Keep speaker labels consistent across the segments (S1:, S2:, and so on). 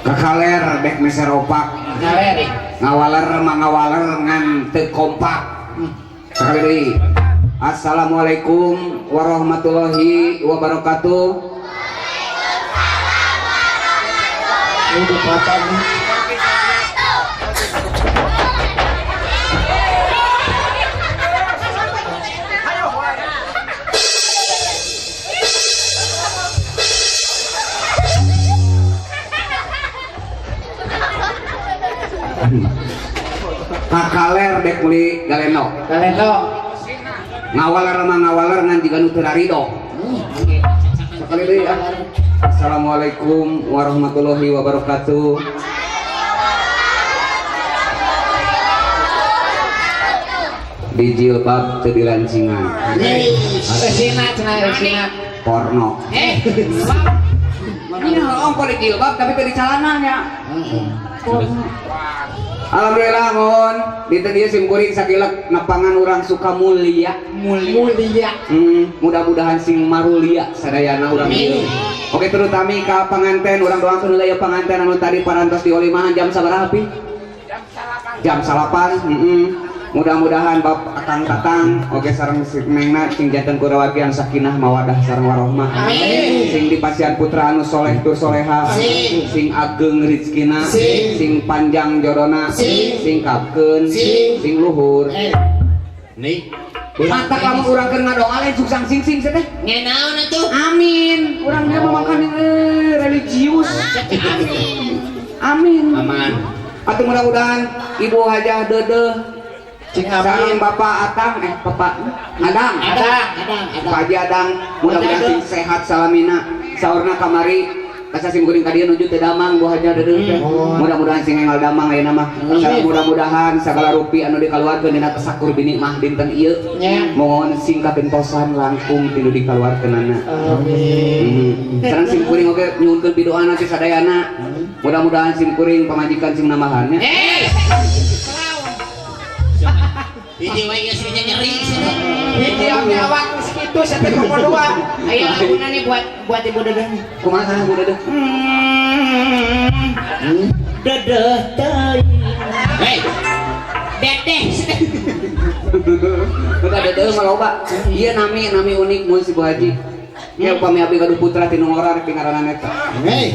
S1: Kakaler dek meser opak.
S2: Kaler.
S1: Ngawaler mangawaler ngan teu kompak. Sekali deui. Assalamualaikum warahmatullahi wabarakatuh.
S2: Udah patah nih.
S1: Kakaler dek meuli galendo.
S2: Galendo.
S1: Ngawaler mah ngawaler ngan jiga nu teu darido. Sekali deui ah. Assalamualaikum warahmatullahi wabarakatuh. Di jilbab teu dilancingan.
S2: Eusina cenah eusina.
S1: Porno. Ini ongko di jilbab tapi teu di celananya. Alhamdulillah mohon dinten ieu sim kuring sakilek nepangan urang Sukamulya.
S2: Mulia.
S1: Mudah-mudahan sing marulia sadayana urang ieu. Oke terutami ka panganten urang doakeun heula ieu panganten anu tadi parantos diolimahan jam sabaraha pi? Jam 8. Mudah-mudahan Bapak Akang Tatang oge sareng si Nengna sing janten kulawargi anu sakinah mawadah sareng warohmah.
S2: Amin.
S1: Sing dipasihan putra anu soleh tur soleha.
S2: Sing.
S1: Sing ageng rezekina,
S2: Sing.
S1: sing panjang jodona,
S2: Sing.
S1: sing kapkeun,
S2: Sing.
S1: sing luhur.
S3: Nih.
S1: Mata lamun urang keur ngadoa lain suksang sing-sing teh.
S2: Nya naon atuh?
S1: Amin. Urang dia mah makan religius.
S2: Amin.
S1: Amin.
S3: Aman.
S1: Atuh mudah-mudahan Ibu Hajah Dedeh
S2: Cing
S1: sareng
S2: amin.
S1: Bapak Atang Bapak Adang.
S2: Adang, Adang,
S1: Pak
S2: Adang.
S1: Haji Adang mudah-mudahan sing sehat salamina. Saurna kamari asa sim kuring ka dieu nuju teu damang Bu Hajah Dedeh teh. Mudah-mudahan sing enggal damang ayeuna mah. Sareng mudah-mudahan sagala rupi anu dikaluarkeun dina tasakur bini mah dinten ieu.
S2: Nya.
S1: Mohon sing kagentosan langkung ti nu dikaluarkeunana.
S2: Amin.
S1: Sareng sim kuring oge nyuhunkeun pidoana ti sadayana. Mudah-mudahan sim kuring pamajikan sing nambahan nya.
S3: Hiji wae geus nyeri.
S2: Hiji ame awak geus kitu sampai komo dua. Ayo laguna nih buat Ibu Dedeh nih.
S1: Kumaha tah Bu Dedeh?
S2: Dedeh teuing.
S3: Hei,
S2: Dedeh.
S1: Udah Dedeh mah loba. Ieu nami unik mun si Bu Haji. Ya upami abdi gaduh putra ti nu ngora rek ngaranna eta.
S3: Hei.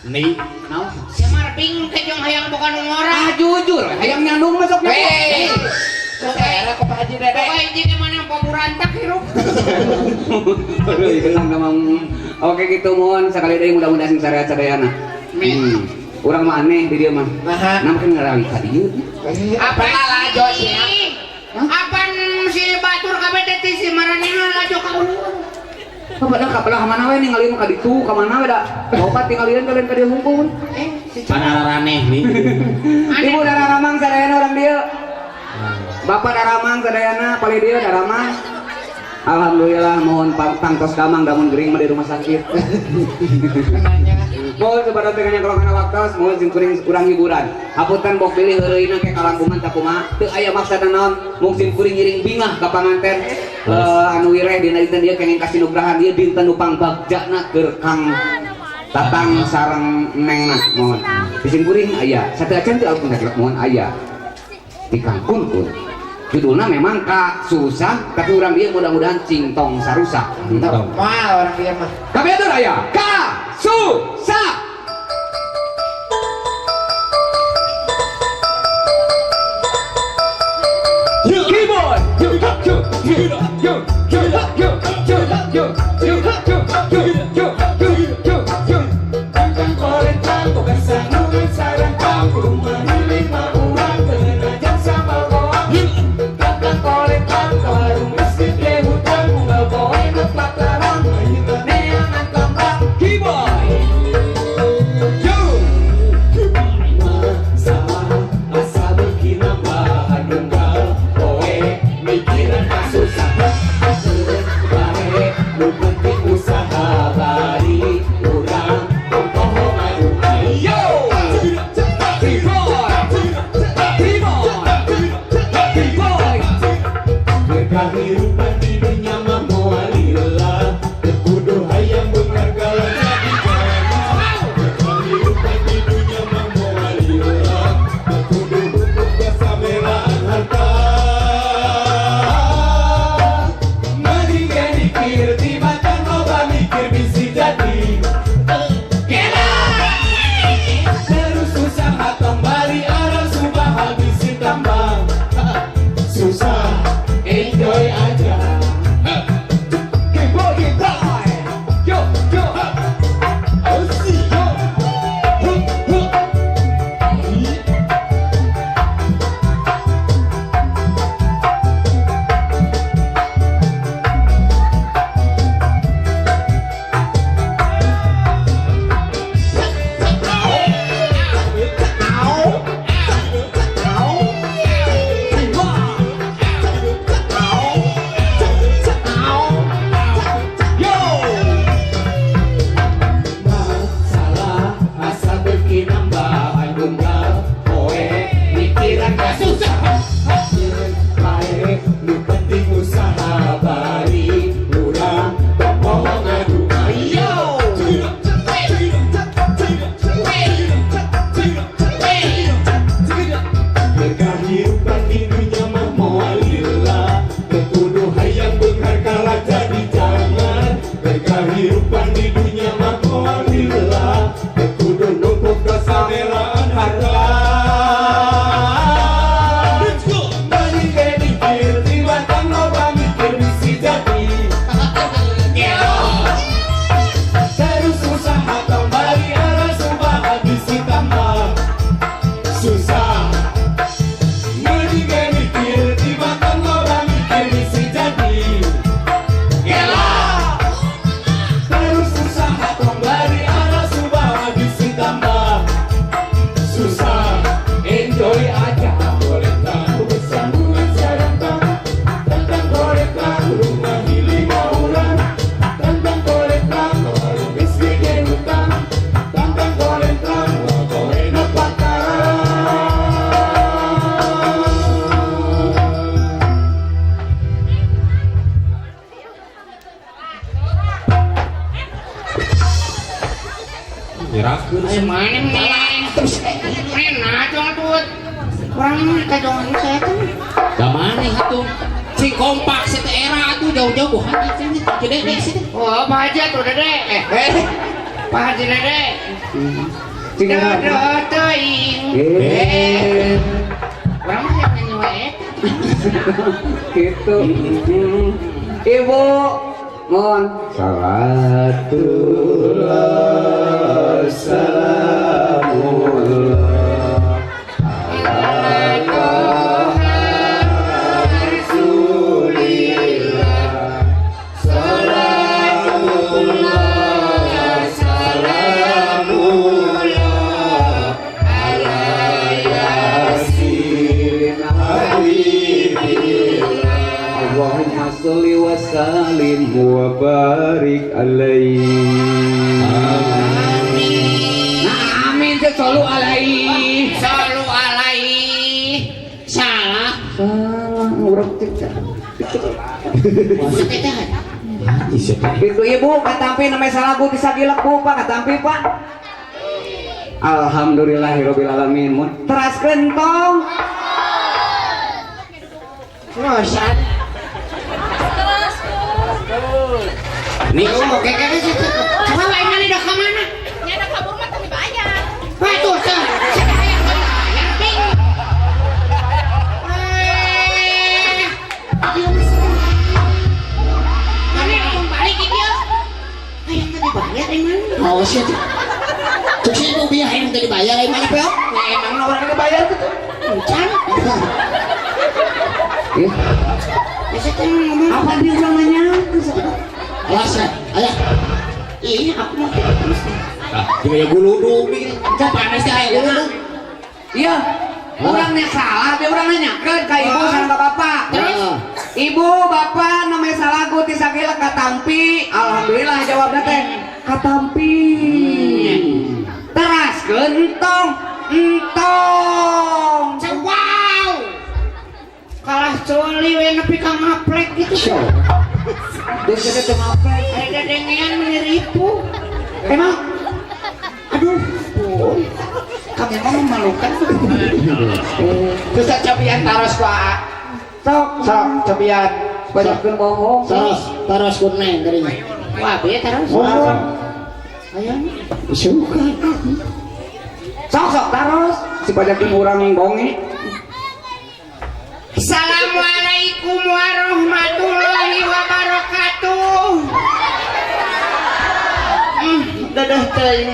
S3: Nih.
S1: Naon?
S2: Sia mah bingung ke jeung hayang boga nu ngora.
S1: Ah jujur, hayang nyandung masuk nya.
S2: Hei. Era ke Pak Haji Dedeh. Pokoknya hiji di mana pamurantak hirup.
S1: Aduh, tenang damang. Oke gitu mohon sekali deui mudah-mudahan sing sarehat sadayana. Urang mah aneh di dieu mah.
S2: Naha.
S1: Nah, makin ngarawi ka dieu.
S2: Apa lalajo sih? Apan si batur kabeh teh ti si maranehna lalajo ka ulun.
S1: Bapak dah kabelah ka mana we ningalieun ka ditu ka mana we da. Bapak tingalieun kalian ka dieu hungkul.
S2: Si
S3: Panaraneh nih.
S1: Ibu daramang sadayana urang dieu. Bapak daramang sadayana palih dieu daramang. Alhamdulillah mohon tangtos damang damun gering mah di rumah sakit. Mohon sebadan teh kalau kana waktos mohon sim kuring urang hiburan. Hapunten bok bilih heureuyna ke kalangkungan ta kumaha teu aya maksudna naon mung sim kuring ngiring bingah ka panganten anu wireh dina dinten ieu kenging kasinugrahan ieu dinten nu pangbagjana keur Kang Tatang sareng Nengna mohon. Di sim kuring aya satu acan teu alpun sakieu mohon aya di Kang Kun. Judulna memang Ka Susah tapi urang dieu mudah-mudahan cingtong sarusak.
S2: Moal orang dieu mah.
S1: Kabeh atur aya Ka Susah. Keyboard. Yo yo yo yo yo yo yo yo yo yo yo yo yo.
S4: Kang koletan boga sanungan sarang kampung lima urang kenajan sambal goang. Kang koletan warung miskin teh hutang unggal poe nepak larang neangan kembang.
S1: Keyboard. Yo.
S4: Masalah asa beuki nambah nunggal poe mikiran kasusah. Bae nu penting usaha bari urang tong maju.
S1: Yo. Keyboard. Keyboard. Keyboard.
S4: Kehidupan di dunia mah moal lila, teu kudu hayang beungar galang jadi jalma. Kehidupan
S2: Mana nih? Enak dong tuh. Orang ini kajongan saya kan.
S3: Da maneh atuh. Cing kompak si teh era atuh jauh-jauh ku haji cenah. Gede deh sih.
S2: Oh, Pak Haji atuh Dede. Pak Haji Dede.
S1: Cing era.
S2: Dede teuing.
S1: Eh.
S2: Urang mah hayang nyanyi wae.
S1: Gitu. Ibu mohon salatullah salamullah ala Rasulillah salatullah salamullah ala Yasin habibillah. Allahumma sholli wa sallim wa barik alaihi. Amin. Nah, amin teh shollu alaihi.
S2: Shollu alaihi.
S3: Salah.
S1: Salah urang teh.
S3: Haji
S1: Itu ibu katampi namanya salagu bisa gilek bu Pak katampi Pak. Alhamdulillahirabbil alamin. Mun teraskeun tong.
S2: Rosan.
S3: Nih,
S2: Oh, oke oke sih. Coba wae mana dah ka mana?
S5: Nya ada kabur mah tapi bayar.
S2: Wah tuh, tuh. Saya hayang bayar, Bing. Eh. Mana yang balik ieu? Hayang tadi bayar emang.
S3: Oh shit. Cek si ibu biar hayang tadi bayar emang apa ya?
S2: Nah, emang
S1: Orang ini bayar gitu.
S2: Encan.
S1: Ih,
S2: Bisa kan ngomong.
S1: apa dia urang nanya?
S3: Alas ya, ayah.
S2: Ih, aku mau terus.
S3: Ah, cuma ya guluduk nih. Cak panas teh aya guluduk.
S1: Iya. Orangnya salah, dia orang nanyakeun ka ibu sareng ka bapak.
S2: Terus?
S1: Ibu, bapak namanya salagu ti sagila katampi. Alhamdulillah jawabna teh katampi. Teraskeun entong, entong.
S2: Wow. Kalah coli we nepi ka ngaplek gitu.
S1: Terus teh teu ngaplek.
S2: Aya dedengean meuni ripu. Emang aduh, pun. Kami mah memalukan.
S4: Terus cobian taros Pak.
S1: Sok,
S4: Sok cobian.
S1: banyakeun bohong.
S3: Taros, taros ku neng tadinya.
S2: Wah, be taros.
S3: Oh.
S2: Ayo.
S3: Suka.
S1: Sok sok taros si pajakeun urang bonge.
S2: Assalamualaikum warahmatullahi wabarakatuh. Dadah teuing.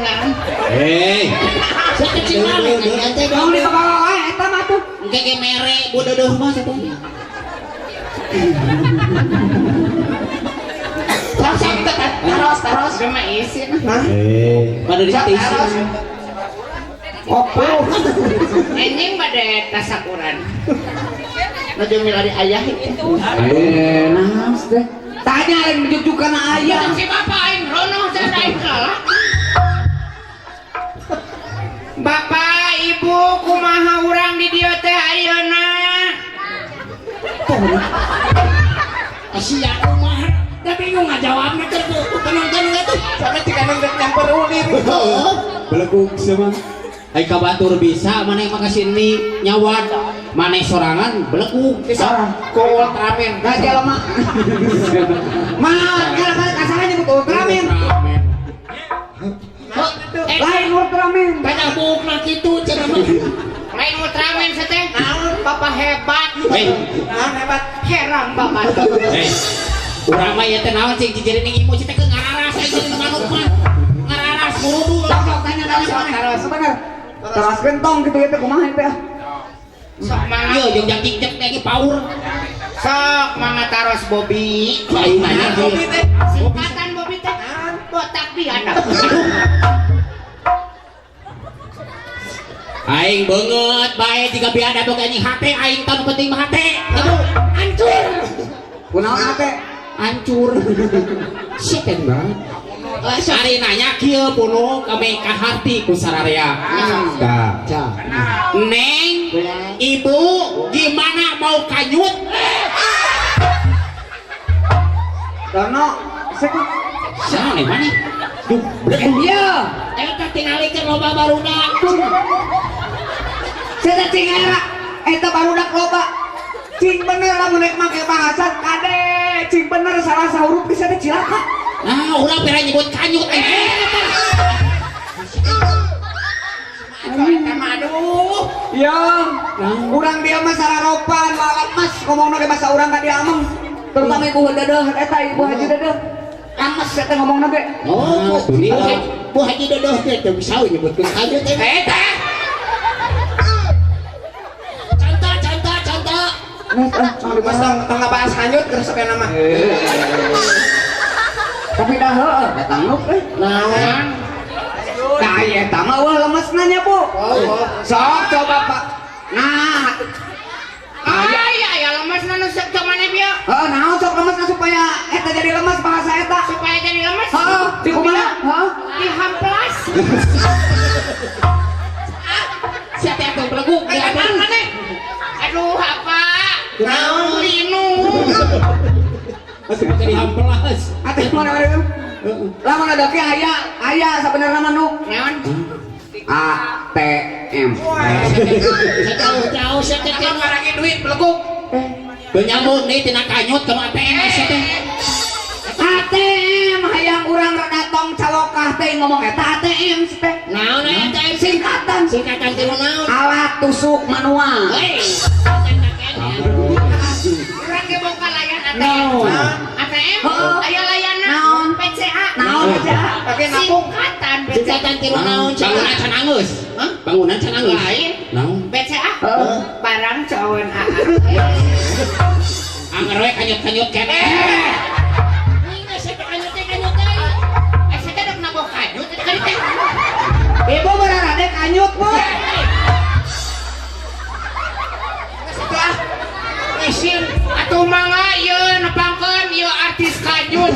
S3: Hei. Sakecil mana nanya teh
S1: Tong di bawah wae eta mah tuh.
S3: Engke ge mere bu deudeuh mah satu.
S4: Sok sok taros taros.
S2: Udah mah isin.
S3: Eh, pada di
S4: Sok taros.
S2: Opat. Enjing bade tasakuran.
S4: Nuju milari ayah itu.
S1: Eh, naos teh. Tanya lain jujuk kana ayah.
S2: Si bapak aing rono saya aing kalah. Bapak, ibu, kumaha urang di dieu teh ayeuna?
S3: Asia kumaha? Da bingung ngajawabna teh penonton teh.
S4: Sampai tiga neng nyamper ulin.
S3: Heeh. Belegug sama. Ai ka batur bisa maneh mah ka sini nyawad. Maneh sorangan belegug.
S4: Bisa ku Ultraman.
S1: Gajah lemak. Mah, kalau kasarnya nyebut Ultraman. Lain Ultraman.
S3: Banyak bukna kitu cenah mah.
S2: Lain Ultraman seteh. Naon bapak hebat.
S3: Hei.
S4: Naon hebat.
S2: Herang bapak.
S3: Hei. Urang mah ieu teh naon cing ciciri ning imu cing teh ngararas cing manuk mah. Ngararas murudul.
S1: Sok sok tanya tanya
S4: Taros.
S1: Bener. Teras gentong gitu ya teh kumaha teh.
S2: Sok mangga.
S3: Ieu jeung jangkik teh ge paur.
S2: Sok mangga taros Bobby.
S3: Aing nanya
S4: Bobby teh.
S2: Singkatan Bobby teh. Botak biadab.
S3: Aing beungeut bae jiga biadab oge anjing hate aing tah nu penting mah hate. Aduh, hancur.
S1: Kunaon hate?
S3: Hancur. Sieun banget. Ari nanya kieu puno kami kaharti ku sararea. Tah. Neng, ibu gimana mau kanyut?
S1: Dono, sekut.
S3: Sana mana? Duh, beleguk.
S1: Iya.
S2: Eta tingalikeun loba barudak.
S1: Saya cing era eta barudak loba. Cing bener lamun rek make bahasa kade, cing bener salah sahurup bisa teh cilaka.
S3: Nah, urang pera nyebut kanyut eh.
S2: Eta mah aduh.
S1: Ya, urang dia mah sararopan, lemes ngomongna ge bahasa urang ka dia ameng. Terutama ibu dedeuh eta ibu haji dedeuh. Lemes eta ngomongna ge.
S2: Oh,
S3: dunia.
S2: Bu Haji Dodoh teh teu bisa nyebutkeun kanyut teh. Eta. Contoh contoh contoh.
S4: Mas tong ngabahas hanyut keur sok nama.
S1: Tapi dah heueuh, datang nuk eh.
S2: Naon?
S1: Tah eta mah eueuh lemesna nya, Bu. Sok coba Pak. Nah,
S2: Ay, aya lemesna nu sok maneh bieu.
S1: heeh, naon sok lemesna supaya eta jadi lemes bahasa eta.
S2: Supaya jadi lemes.
S1: Heeh, di kumaha? Heeh.
S2: Dihamplas.
S3: Siapa yang tong beleguk?
S2: Aduh, maneh. Aduh, apa?
S4: Naon?
S2: Linu.
S3: Masih pakai dihamplas.
S1: Atuh mana mana. Lamun ada ke aya, aya sabenerna mah nuk.
S2: Naon?
S1: ATM.
S2: Jauh-jauh sia teh
S3: Apa lagi duit beleguk? Benyambung nih tina kanyut ke ATM sia teh.
S1: ATM hayang urang rada tong calokah teh ngomong eta ATM sih teh.
S2: Naon aya ATM?
S1: Singkatan.
S2: Singkatan ti naon?
S1: Alat tusuk manual.
S2: Hei. Urang ge boga layan ATM.
S1: Naon?
S2: ATM
S1: Heeh.
S2: aya layanan
S1: Naon?
S2: PCA.
S1: Naon PCA?
S4: Pake nabung.
S2: Singkatan PCA. Singkatan ti naon?
S3: Bangunan can angeus.
S2: Hah?
S3: Bangunan can angeus.
S2: Lain.
S3: Naon?
S2: BCA.
S1: Heeh.
S2: Barang cawan AA.
S3: Anger we kanyut-kanyut keneh.
S2: Ini saya kanyut teh kanyut teh. Eh saya dek naboh kanyut teh kali teh.
S1: Ibu berarade kanyut, Bu.
S2: Setelah isin atuh mangga ieu nepangkeun ieu artis kanyut.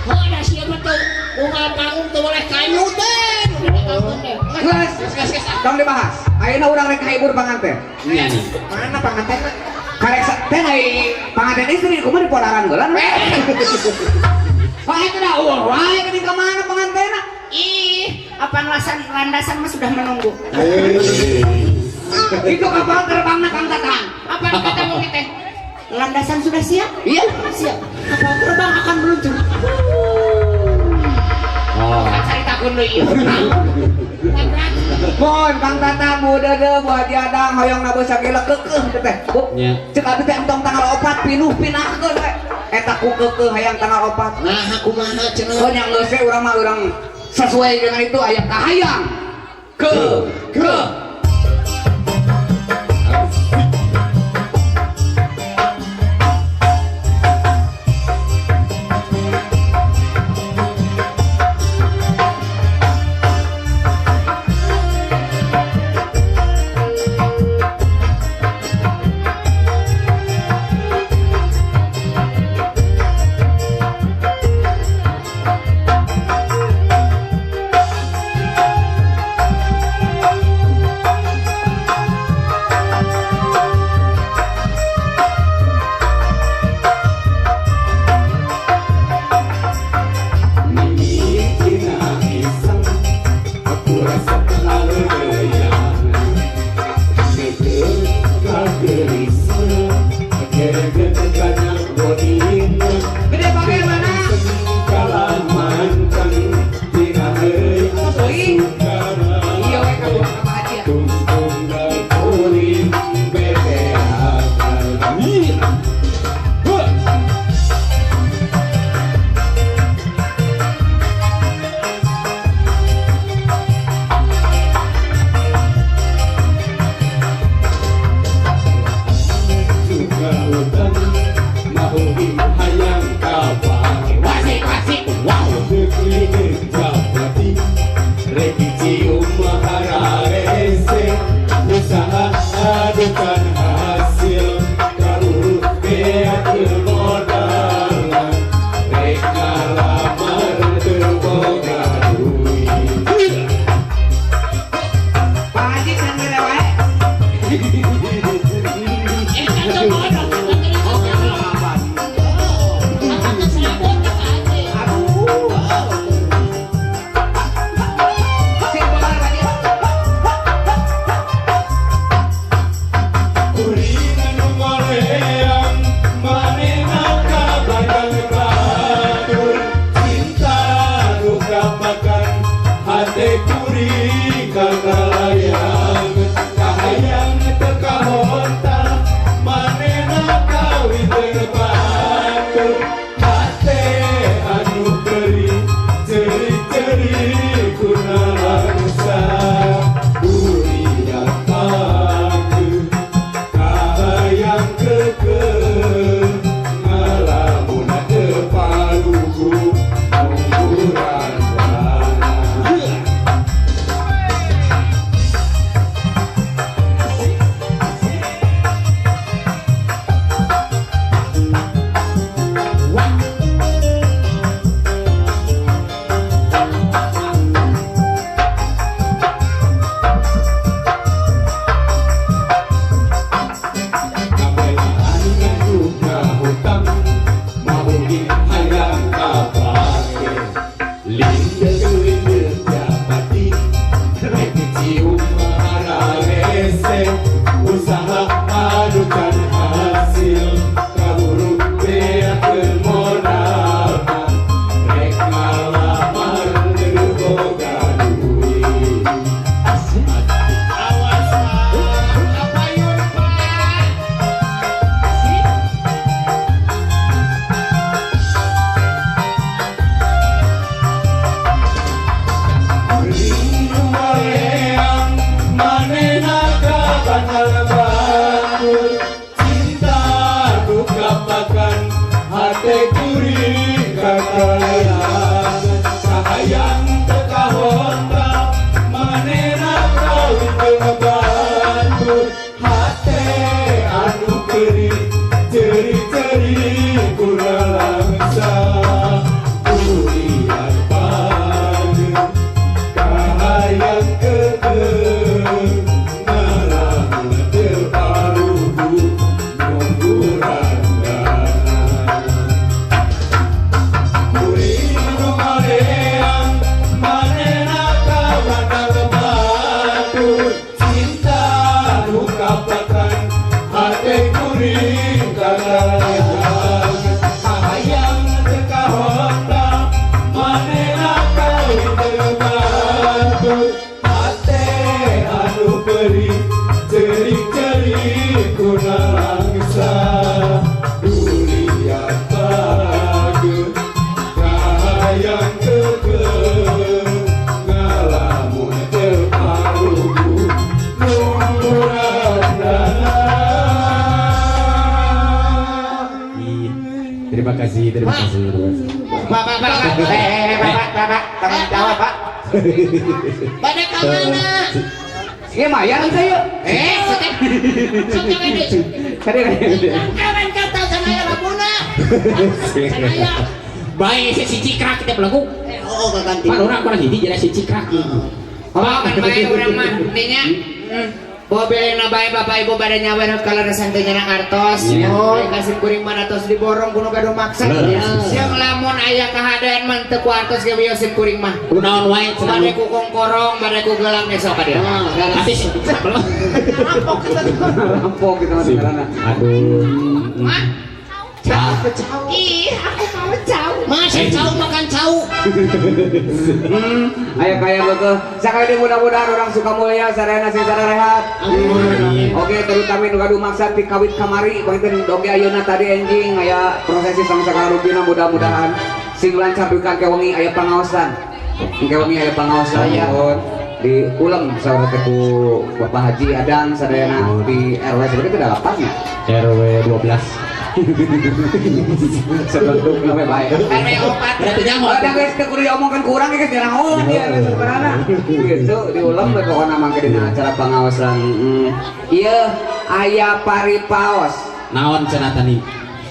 S2: Oh, ada siapa tuh? Unggal panggung teu boleh kanyut teh.
S1: Geus, tong dibahas. Ayeuna urang rek kahibur panganten.
S3: Nya nih.
S4: Mana pangantenna?
S1: Karek teh ai panganten istri kumaha dipodaran heula. Wah, eta dah eueuh wae geuning ka mana pangantenna?
S2: Ih, apaan landasan mah sudah menunggu.
S1: Itu kapal terbangna Kang Tatang.
S2: Apaan kata mungkin teh? Landasan sudah siap?
S1: Iya.
S2: Siap. Kapal terbang akan meluncur.
S3: Oh.
S2: Cari takun deui ieu.
S1: Mohon Kang Tatang Bu Dede Bu Haji Adang hoyong nabuh sagala keukeuh teh. Bu.
S3: Nya.
S1: Cek abdi teh entong tanggal 4 pinuh pinahkeun we. Eta ku keukeuh hayang tanggal 4.
S2: Nah, kumaha cenah?
S1: Oh nya geus we urang mah urang sesuai dengan itu aya kahayang. Ke ke Gede bagaimana? Iya we ka Pak Haji ya.
S3: Wasik wasik wow.
S4: Adukan hasil kalau beak modal reka lamar teu boga duit.
S1: Pak Haji can mere wae.
S2: Eh, kan coba.
S1: Oh, apa?
S2: Apa
S4: Kahayang keukeuh ngalamun teu parugu nungguran dana. Ngabelaan ngaduka hutang mahugi hayang kapake lindeung-lindeung japati rek dicium mararese usaha anu can hasil kaburu beakeun modalna rek ngalamar teu boga duit.
S2: Awas Pak, kapayun Pak.
S4: Rindu maleang manehna ka bandar batur cinta nu kapakan hate kuring kakalayangan kahayang teu kahonta manehna kawin jeung batur hate anu perih ceri-ceri kuralangsa durian pageut kahayang keukeuh ngalamun teu parugu nungguran dana. Kuring nu maleang manehna ka bandar batur cinta nu kapakan hate kuring kakalayangan kahayang teu kahonta manehna kawin jeung batur hate anu perih ceri-ceri kunalangsa durian pageut kahayang keukeuh ngalamun teu parugu nungguran dana.
S3: Terima kasih, terima kasih, terima kasih.
S2: Pak, Pak, Pak, Pak, Pak, Pak, Pak, tanggung jawab Pak.
S5: Pada ka mana?
S1: Ieu mayar teh yeuh.
S2: Eh, setep, setep ini.
S1: Kade kade.
S5: Kawan kata sanaya laguna. Sanaya.
S3: Baik si cikrak kita pelaku.
S5: Oh, kaganti.
S3: Pan urang kurang hiji jadi si cikrak.
S2: Oh, kan bae urang mah dinya. Bawa belena bae bapak ibu pada nyawer kaleresan teu nyenang artos.
S3: Iya.
S2: Oh, kasih kuring mah atos diborong kuno gaduh maksa.
S3: Leres.
S2: Siang lamun aya kahadean mah teu ku artos ge wios kuring mah.
S3: Kunaon wae cenah.
S2: Bade ku kongkorong, bade ku gelang ge sok ka dieu.
S3: Nanti si
S5: Rampok kita.
S1: Rampok gitu mah sebenarnya.
S3: Aduh.
S2: Mah? Cau. Ih, aku mau cau.
S5: Masa cau makan cau.
S1: Aya kaya betul. Sakali deui mudah-mudahan orang Sukamulya sarana sing sarehat. Oke, terutama nu gaduh maksad ti kawit kamari panginten oge ayeuna tadi enjing aya prosesi sang sagala rupina mudah-mudahan sing lancar dugi ka wengi aya pangaosan. Engke wengi aya pangaosan nuhun. Di ulem saur teh ku Bapak Haji Adang sadayana di RW sebenarnya itu 8 ya.
S3: RW 12.
S1: Sebentuk we bae.
S2: RW 4.
S3: Berarti nyaho.
S1: Oh, da geus teu kudu diomongkeun ku urang geus diraon ya geus sebenarna. Gitu diulem we pokona mangke dina acara pangaosan. Ieu aya paripaos.
S3: Naon cenah tani?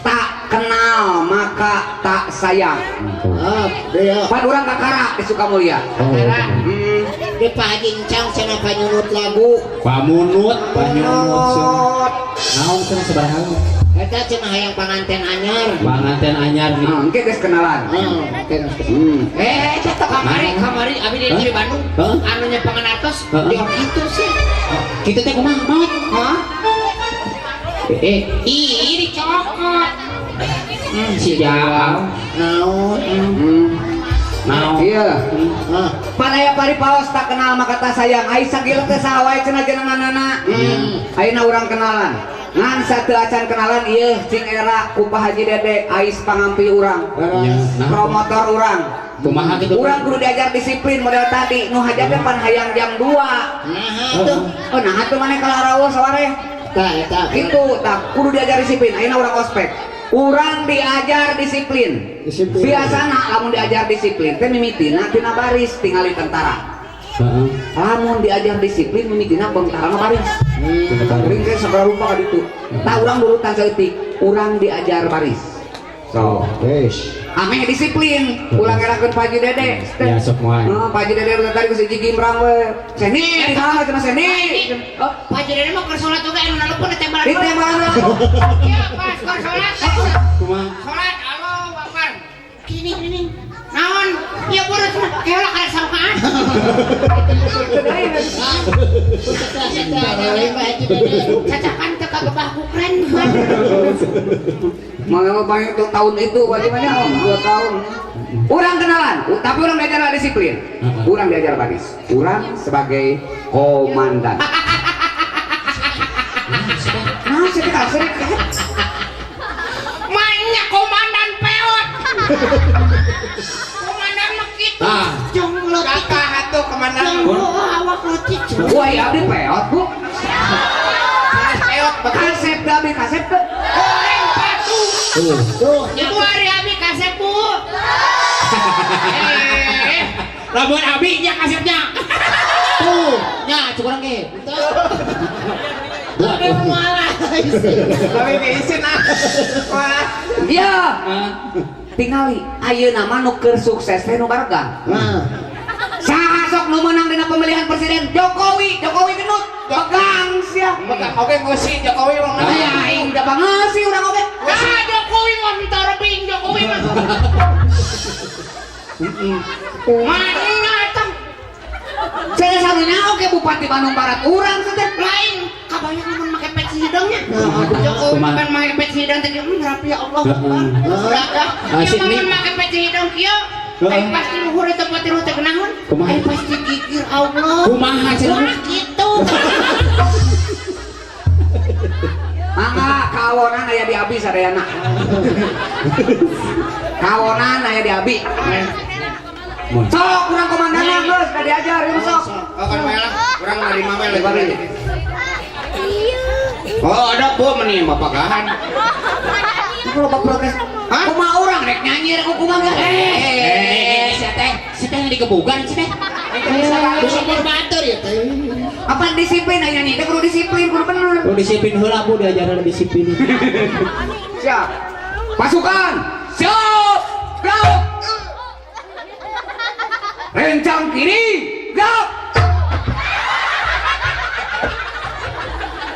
S1: Tak kenal maka tak sayang.
S5: Ah, dia.
S1: Pan urang kakara di Sukamulya.
S2: Kakara.
S5: Di Pak Haji Encang cenah panyunut lagu.
S3: Pamunut, panyunut. Naon cenah sabaraha?
S5: Eta cenah hayang panganten anyar.
S3: Panganten anyar nih.
S1: Nah, engke geus kenalan.
S2: Eh, eta teh kamari, kamari abi di Bandung.
S3: Hah?
S2: Anu nya panganartos
S3: Hah?
S2: di itu sih.
S3: Kitu teh kumaha maot?
S2: Hah?
S3: Eh,
S2: Ih, dicokot.
S3: Si Jaal.
S5: Naon?
S3: Naon?
S1: Iya.
S5: Ah,
S1: Pan aya paripaos tak kenal maka tak sayang. Ai sagila teh saha wae cenah jenenganana. Ayeuna urang kenalan. Ngan sateu acan kenalan ieu cing era ku Pak Haji Dede ais pangampi urang.
S3: Ya, nah.
S1: Promotor urang.
S3: Kumaha kitu?
S1: Urang kudu diajar disiplin model tadi. Nu hajat teh pan hayang jam 2.
S5: Nah, tuh.
S1: Oh, nah atuh maneh kalah rawuh saware.
S5: Tah eta.
S1: Itu tah kudu diajar disiplin. Ayeuna urang ospek. Urang diajar disiplin.
S5: Disiplin.
S1: Biasana lamun diajar disiplin teh mimitina tina baris tingali tentara.
S3: Heeh.
S1: Lamun diajar disiplin mimitina tentara baris. Kuring teh sagala rupa ka ditu. Tah urang nurutan saeutik, urang diajar baris.
S3: So.
S5: Wes.
S1: Ameh disiplin, ulah ngerakeun Pak Haji Dede.
S3: Ya sok moal.
S1: Heeh, Pak Haji Dede udah tadi ku si Gimrang we. Seni di mana cenah seni?
S2: Oh, Pak Haji Dede mah keur salat juga anu nalupun ditembalan.
S1: Ditembalan.
S2: Iya, pas keur salat.
S3: Kumaha?
S2: Salat Allahu Akbar. Kini kini. Naon? Ieu buru cenah. Heula kana sarukaan. Cacakan teu kagebah ku keren.
S1: Mau banyak tuh tahun itu bagaimana? 2 tahun. Urang kenalan, tapi urang diajar disiplin. Urang diajar baris. Urang sebagai komandan. Nah, sedih sedih.
S2: Mainnya komandan peot. Komandan mah kitu.
S3: Ah.
S5: Jong leutik.
S2: Kakak atuh komandan.
S5: Jong awak leutik.
S1: Wah, iya abdi peot, Bu.
S2: Peot betul.
S1: Kasep teh abdi kasep teh.
S2: Goreng batu.
S3: Tuh.
S5: Tuh.
S2: Ibu hari abi kasep, Bu.
S3: Lamun abi nya kasepnya. Tuh, nya cuk urang ge.
S5: Tapi malah.
S2: Tapi diisin ah. Wah.
S1: Iya. Tingali ayeuna mah nu keur sukses teh nu baregang.
S5: Nah.
S1: Saha sok nu meunang dina pemilihan presiden? Jokowi, Jokowi genut. Begang sia.
S2: Begang oge ngusi Jokowi mah mana?
S1: Aya aing da bangeusi urang oge.
S2: Ah, Jokowi mah minta rebing Jokowi mah. Mana tong?
S1: Saya sarunya oge Bupati Bandung Barat urang teh.
S2: Lain kabayang lamun make peci hideungnya. Jokowi kan make peci hideung teh rapi ya Allah. Sudah. Ieu mah make peci hideung kieu. Ai pasti luhur eta pati luhur teh kenaon? Ai pasti gigir Allah.
S3: Kumaha cenah?
S2: Kitu.
S1: Mangga kawonan aya di abi sadayana. Kawonan aya di abi. Sok kurang komandanna geus da diajar ieu sok.
S2: Oh kan bae lah, urang narima bae lagi. Oh ada bu meni bapak gahan.
S1: Kalau bapak protes, kumaha urang rek nyanyi rek kumaha geus.
S3: Si teh, si teh digebugan si teh.
S5: Bisa berbatur ya teh.
S1: Apa disiplin aya nyanyi teh kudu disiplin, kudu bener.
S3: Kudu disiplin heula bu diajaran disiplin.
S1: Siap. Pasukan, siap. Go. Rencang kiri, go.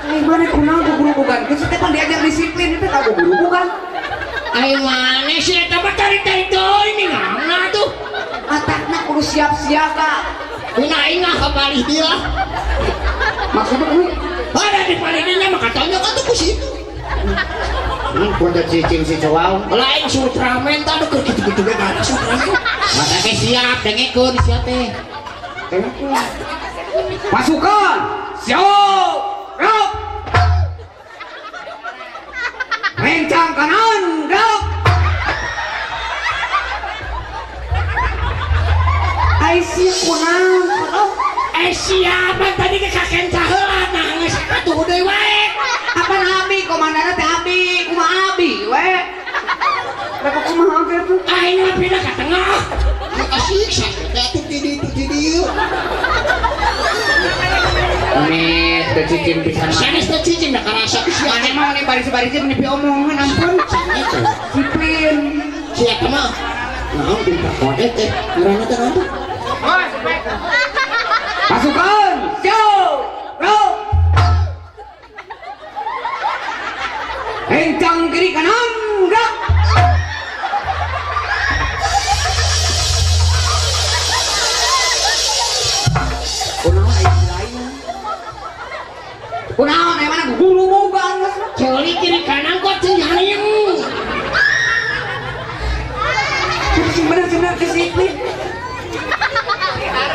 S1: Ai mana kunaon ku guru bukan? Geus teh pan diajar disiplin itu ka guru bukan?
S2: Ai mana sih eta mah cari-cari deui nih ngana tuh.
S1: Atakna kudu siap siaga.
S5: Kuna aing mah kapalih dia.
S1: Maksudnya kuy?
S5: Ada di palihnya mah katanya kan tuh ku situ.
S2: Punten cicing si cowok.
S5: Lain si Ultraman tah keur kitu-kitu ge gara si Ultraman.
S3: Mata teh siap dengekeun sia teh.
S1: Pasukan, siap. Gerak. Rencang kanan, gerak. Ai sia kunaon?
S2: Siapa tadi ke kakek caheula nah geus atuh deui wae.
S1: Apaan abi komandanna teh abi, kumaha abi we? Rek kumaha ge tuh?
S2: Aing mah pindah ka tengah.
S5: Asik sakit atuh di ditu di dieu.
S2: Nih, teu cicing pisan.
S5: Sanes teh cicing da karasa ku sia.
S2: Mane mah meni baris-baris meni omongan ampun.
S5: Sanes
S1: Disiplin.
S5: sia teh mah. Naon pintar kode teh ngaranna teh naon tuh?
S2: Oh, supaya
S1: Pasukan, siap. Gerak. Rencang kiri kanan, gerak. Kunaon aya lain? Kunaon aya mana guru bukan geus.
S2: Ceuli kiri kanan kok teu nyarieng.
S1: Sing bener-bener disiplin.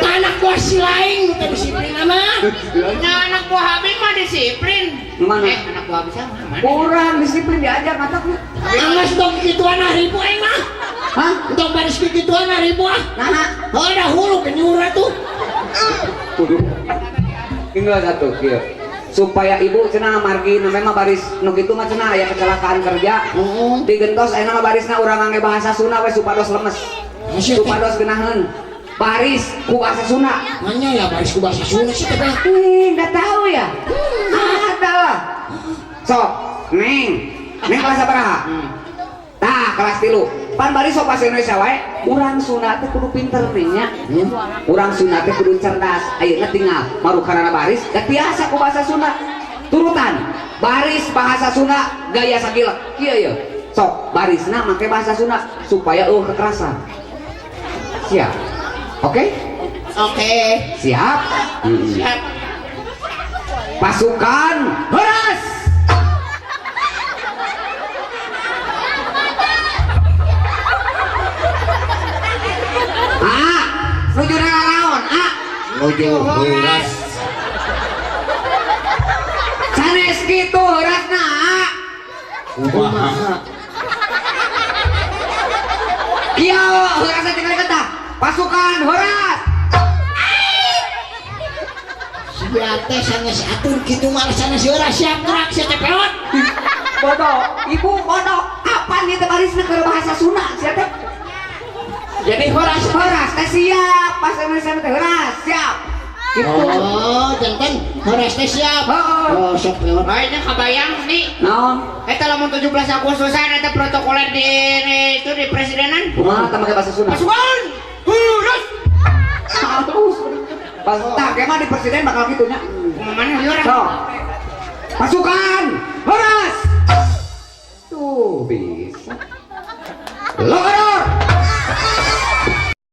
S2: Anak buah si lain teh disiplin mah. Nya anak buah Habib mah disiplin.
S1: Mana?
S2: Anak buah Habib sama mana?
S1: Kurang disiplin diajar matakna.
S2: Anggas tong kikituan ribu aing mah.
S1: Hah?
S2: Tong baris kikituan ribu ah.
S1: Nah,
S2: Oh, dahulu kenyura tuh.
S1: kudu. Tinggal satu kieu. Supaya ibu cenah margi namanya mah baris nu kitu mah cenah aya kecelakaan kerja.
S5: Heeh.
S1: Digentos ayeuna mah barisna urang ngangge bahasa Sunda we supados lemes. Supados geunaheun. Baris ku bahasa Sunda.
S5: Nanya ya baris ku bahasa Sunda sih teh.
S1: Ih, nggak tahu ya? Ada lah. Sok, Neng. Neng kelas sabaraha? Tah, kelas 3. Pan baris sok bahasa Indonesia wae. Urang Sunda teh kudu pinter nih nya. Urang Sunda teh kudu cerdas. Ayeuna tinggal marukanana baris, da tiasa ku bahasa Sunda. Turutan. Baris bahasa Sunda gaya sagila. Kieu ye. Sok, barisna make bahasa Sunda supaya eueuh kekerasan. Siap. Oke?
S2: Oke.
S1: Siap.
S2: Siap.
S1: Pasukan Horas. Ah, nuju naraon, ah.
S3: Nuju heuras.
S1: Sanes kitu heurasna, ah.
S3: Kumaha?
S1: Kieu heurasna tinggal kata. Pasukan Horas.
S5: Sia teh sanes atur kitu mah sanes heureuh siap gerak sia teh peot.
S1: Bodoh, ibu bodoh. Apaan ieu teh barisna keur bahasa Sunda sia teh?
S5: Jadi horas
S1: Horas teh siap, bahasa Indonesia teh horas, siap. Gitu.
S5: Oh, janten horas teh siap.
S1: Heeh.
S5: Oh, sok peot.
S2: Lainnya kabayang nih.
S1: Naon?
S2: Eta lamun 17 Agustusan eta protokoler di itu di presidenan.
S1: Kumaha teh make bahasa Sunda?
S2: Pasukan Horas.
S1: Halus. Pas tah ge mah di presiden bakal kitu nya.
S2: Kumaha mana lieur?
S1: Sok. Pasukan Horas. Tuh bisa. Loh.